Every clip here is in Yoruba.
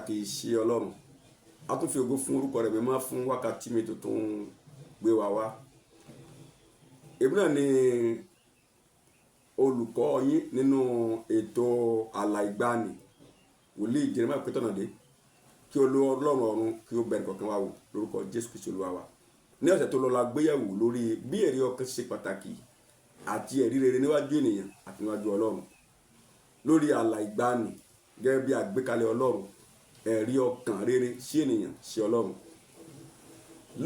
Pàtàkì sí Ọlọ́run. A tún fi ògo fún orúkọ rẹ̀ mímọ́ fún wákàtí mi tuntun gbé wa wá. Èmi náà ni olùkọ́ yín nínú ètò Àlà Ìgbàanì, Wòlíì Jeremiah Pétọ́nàdé. Kí Olú Ọlọ́run ọ̀run kí ó bẹ̀rẹ̀ kọ̀ọ̀kan wa wò lórúkọ Jésù Kristi Olúwa wa. Ní ọ̀sẹ̀ tó lọ la gbéyẹ̀wò lórí bí ẹ̀rí ọkàn ṣe pàtàkì àti ẹ̀rí rere níwájú ènìyàn àti níwájú Ọlọ́run, lórí àlà ìgbàanì gẹ́gẹ́ bí àgbékalẹ̀ Ọlọ́run, ẹ̀rí ọkàn rere sí ènìyàn, sí Ọlọ́run.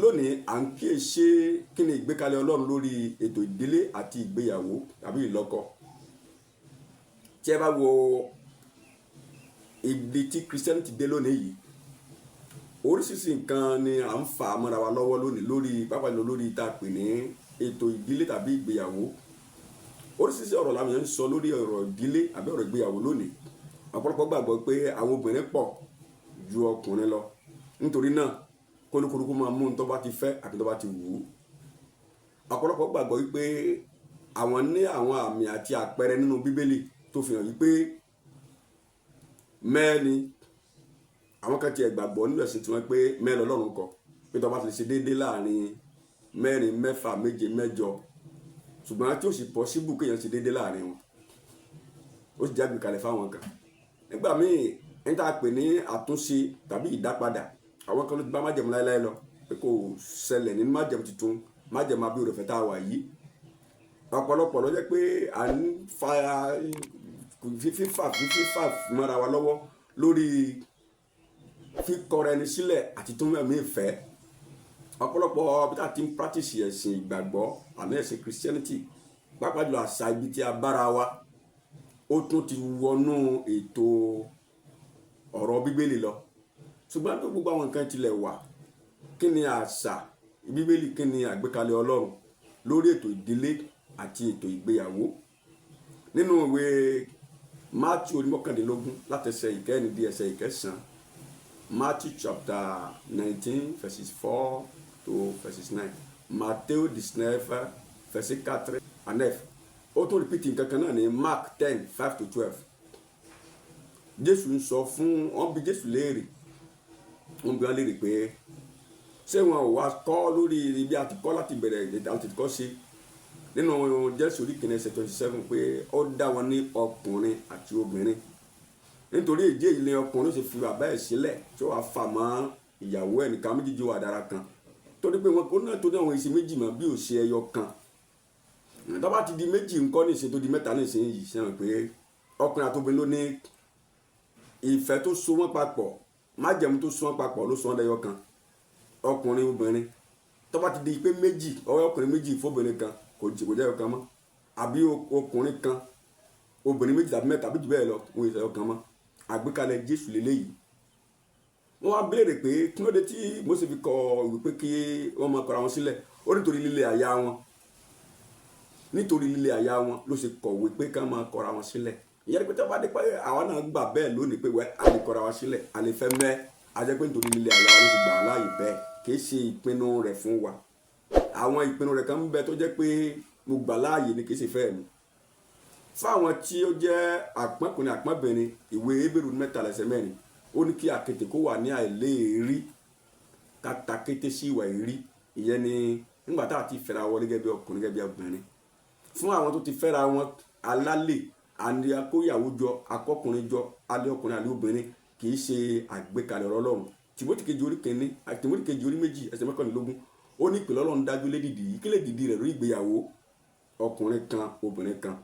Lónìí, à ń kíyèsí kí ni ìgbékalẹ̀ Ọlọ́run lórí ètò ìdílé àti ìgbéyàwó tàbí ìlọ́kọ. Tí ẹ bá wo ibi tí Christianity dé lónìí yìí, oríṣiríṣi nǹkan ni à ń fà mọ́ra wa lọ́wọ́ lónìí, lórí pápá jùlọ lórí tá a pè ní ètò ìdílé tàbí ìgbéyàwó. Oríṣiríṣi ọ̀rọ̀ làwọn èèyàn ń sọ lórí ọ̀rọ̀ ìdílé àbí ọ̀rọ̀ ìgbéyàwó lónìí. Ọ̀pọ̀lọpọ̀ gbàgbọ́ pé àwọn obìnrin pọ̀ ju ọkùnrin lọ, nítorí náà kólúkúlùkù máa mú un tó bá ti fẹ́ àti tó bá ti wù ú. Ọ̀pọ̀lọpọ̀ gbàgbọ́ wípé àwọn ní àwọn àmì àti àpẹẹrẹ nínú Bíbélì tó fi hàn wípé mẹ́rin, àwọn kan tiẹ̀ gbàgbọ́ nínú ẹ̀sìn tiwọn pé mẹ́rin Ọlọ́run kọ, pé tó bá ti lè ṣe déédéé láàrin mẹ́rin, mẹ́fà, méje, mẹ́jọ, ṣùgbọ́n tí ó sì possible kéèyàn ṣe déédéé láàrin wọn, ó sì jágbe kalẹ̀ fáwọn kan. Nígbà míì, ní tá a pè ní àtúnṣe tàbí ìdápadà, àwọn kan ló ti bá májẹ̀mú láéláé lọ pé kò ṣẹlẹ̀ nínú májẹ̀mú tuntun, májẹ̀mú abẹ́ òròfẹ́ tá a wà yìí. Ọ̀pọ̀lọpọ̀ ló jẹ́ pé à ń fa fífà fífà mọ́ra wa lọ́wọ́ lórí kíkọra ẹni sílẹ̀ àti tún ẹ̀mí ìfẹ́. Ọ̀pọ̀lọpọ̀ bí tá a ti ń practice ẹ̀sìn ìgbàgbọ́ àmì ẹ̀sìn Christianity, pàápàá jùlọ àṣà ibi tí a bára wa, ó tún ti wọnú ètò ọ̀rọ̀ Bíbélì lọ. Ṣùgbọ́n bí gbogbo àwọn nǹkan tilẹ̀ wà, kí ni àṣà Bíbélì? Kí ni àgbékalẹ̀ Ọlọ́run lórí ètò ìdílé àti ètò ìgbéyàwó? Nínú ìwé Matthew orí 19, láti ẹsẹ̀ 4 di ẹsẹ̀ 9, Matthew chapter 19 verses 4 to verses 9, Matthew 19 verset 4 à 9, ó tún repeat nǹkan kan náà ní Mark 10:5 to 12. Jésù ń sọ fún wọn, bí Jésù léèrè, wọn bí wọn léèrè pé ṣé wọn ò wá kọ́ lórí ibi àti kọ́ láti bẹ̀rẹ̀ àti kọ́ sí nínú Jésù orí 1 ẹsẹ̀ 27 pé ó dá wọn ní ọkùnrin àti obìnrin. Nítorí ìdí èyí ni ọkùnrin ó sì fi bàbá ẹ̀ sílẹ̀, tí ó wàá fà mọ́ ìyàwó ẹ̀ nìkan, méjèèjì wà dára kan, torí pé wọn kò náà tó ní àwọn ìṣe méjì mọ́ bí ò ṣe ẹyọ kan. Tó bá ti di méjì ńkọ́ nísìn, tó di mẹ́ta nísìn yìí, ṣe hàn pé ọkùnrin àti obìnrin ló ní ìfẹ́ tó so wọ́n papọ̀, májẹ̀mú tó so wọ́n papọ̀ ló so wọ́n dẹyọ kan, ọkùnrin, obìnrin. Tó bá ti di pé méjì, ọwọ́ ọkùnrin méjì fóbìnrin kan, kò jẹ́ ẹyọ kan mọ́, àbí ọkùnrin kan, obìnrin méjì tàbí mẹ́ta àbí jù bẹ́ẹ̀ lọ, wọn ìṣe ẹyọ kan mọ́. Àgbékalẹ̀ Jésù lélẹ́yìí. Wọ́n wá béèrè pé kí ló dé tí Mósè fi kọ ìwé pé kí wọ́n máa kọra wọn sílẹ̀? Ó nítorí líle àyà wọn, nítorí líle àyà wọn ló ṣe kọ̀wé pé ká máa kọra wọn sílẹ̀. Ìyẹn ni pé tí wọ́n bá dé pé àwa náà gbà bẹ́ẹ̀ lónìí pé wẹ́ a lè kọra wa sílẹ̀, a lè fẹ́ mẹ́, a jẹ́ pé nítorí líle àyà wọn ló ti gbà á láàyè bẹ́ẹ̀, kì í ṣe ìpinnu rẹ̀ fún wa. Àwọn ìpinnu rẹ̀ kan ń bẹ tó jẹ́ pé mo gbà láàyè ni, kì í ṣe fẹ́ mi. Fáwọn tí ó jẹ́ àpọ́nkùnrin, àpọ́nbìnrin, ìwé Hébérù 13 ẹsẹ̀ 4, ó ní kí àkété kó wà ní àìléèrí, kàtàkété sí ìwà ìrí. Ìyẹn ni nígbà tá a ti fẹ́ra wọlé gẹ́gẹ́ bí ọkùnrin, gẹ́gẹ́ bí obìnrin. Fún àwọn tó ti fẹ́ra wọn, alálè àní akóyàwó jọ, akọkùnrin jọ, alẹ́ ọkùnrin, alẹ́ obìnrin, kì í ṣe àgbékalẹ̀ ọ̀rọ̀ Ọlọ́run. Tìmọ́tì kejì orí 1, Tìmọ́tì kejì orí 2 ẹsẹ̀ 21, ó ní ìpìlẹ̀ Ọlọ́run dájú lédìdí yìí. Kí lè dìdí rẹ̀ lórí ìgbéyàwó? Ọkùnrin kan, obìnrin kan.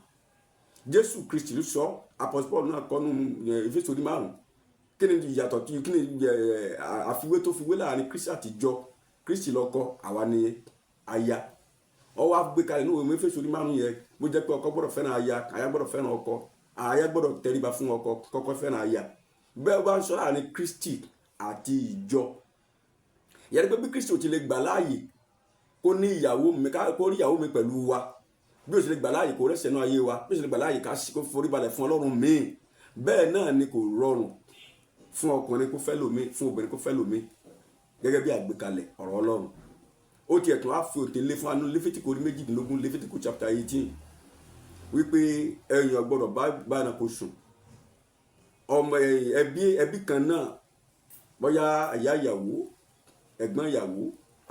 Jésù Kristi ló sọ. Apostle Paul náà kọ́nu Éfésù orí 5. Kí ni ìyàtọ̀ tí, kí ni àfiwé tó fi wé láàrin Kristi àtijọ́? Kristi lọ́kọ, àwa ni aya. Ó wá gbé kalẹ̀ ní òwe Éfésù orí 5 yẹn, bó jẹ́ pé ọkọ gbọ́dọ̀ fẹ́ràn aya, aya gbọ́dọ̀ fẹ́ràn ọkọ, aya gbọ́dọ̀ tẹríba fún ọkọ, kọ́kọ́ fẹ́ràn aya. Bẹ́ẹ̀ bá ń sọ láàrin Kristi àti ìjọ, ìyẹn ni pé bí Kristi ò ti lè gbà láàyè kó ní ìyàwó mi, kó rí ìyàwó mi pẹ̀lú wa, bí ó sì lè gbà láàyè kó rẹ́sẹ̀ náà ayé wa, bí ó sì lè gbà láàyè ká kó forí balẹ̀ fún Ọlọ́run míì, bẹ́ẹ̀ náà ni kò rọrùn fún ọkùnrin kó fẹ́ lòmíì, fún obìnrin kó fẹ́ lòmíì, gẹ́gẹ́ bí àgbékalẹ̀ ọ̀rọ̀ Ọlọ́run. Ó tiẹ̀ tún á fi òtè lé fún anú Léfítíkù orí 18, Léfítíkù chapter 18, wípé ẹ̀yàn gbọ́dọ̀ bá ẹranko sùn. Ọmọ ẹbí kan náà. Bóyá ìyá ìyàwó, ẹ̀gbọ́n ìyàwó,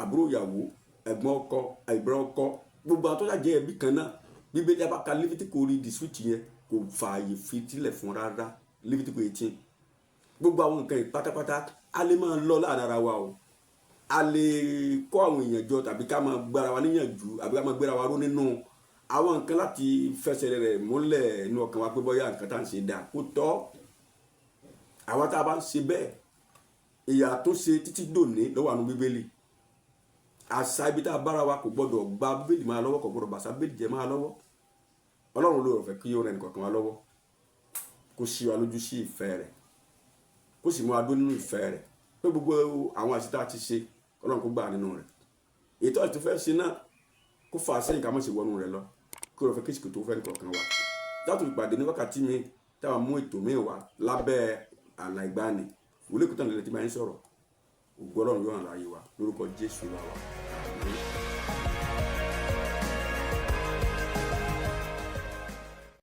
àbúrò ìyàwó, ẹ̀gbọ́n ọkọ, àìbúrò ọkọ, gbogbo àwọn tó ṣàjẹ́ ẹbí kan náà. Bíbélì abáka Lífítíkù orí dispute yẹn kò fààyè fitílẹ̀ fún rárá, Lífítíkù 18. Gbogbo àwọn nǹkan yìí pátápátá, a lè máa lọ láàrin ara wa o. A lè kó àwọn èèyàn jọ tàbí ká máa gbára wa níyànjú àbí ká máa gbéra wa ró nínú àwọn nǹkan láti fẹsẹ̀ rẹ̀ múlẹ̀ nínú ọkàn wa pé bóyá nǹkan tá à ń ṣe dáa, kó tọ́. Àwọn tá a bá ń ṣe bẹ́ẹ̀, ìyà tó ṣe títí dòní lọ́wọ́ àánú Bíbélì. Àṣà ibi tá a bára wa kò gbọ́dọ̀ gba Bíbélì máa lọ́wọ́, kò gbọ́dọ̀ bàṣà Bíbélì jẹ́ máa lọ́wọ́. Ọlọ́run ló rọ̀fẹ́ kí ó rẹ nìkọ̀ọ̀kan wa lọ́wọ́, kó ṣí wa lójú sí ìfẹ́ rẹ̀, kó sì mú wa dó nínú ìfẹ́ rẹ̀, pé gbogbo àwọn àṣìṣe tá a ti ṣe, Ọlọ́run kó gbà nínú rẹ̀. Ètò àti tó fẹ́ ṣe náà, kó fà á sẹ́yìn ká má ṣe wọnú rẹ̀ lọ, kó rọ̀fẹ́ kí ìsìnkú tó fẹ́ nìkọ̀ọ̀kan wa. Láti ìpàdé ní wákàtí mi táwọn mú ètò mi wá lábẹ́ àlà ìgbani, wòlé kútàn lẹ́lẹ́ tí máa ń sọ̀rọ̀. Ògo Ọlọ́run yóò hàn láàyè wa lórúkọ Jésù Olúwa wa.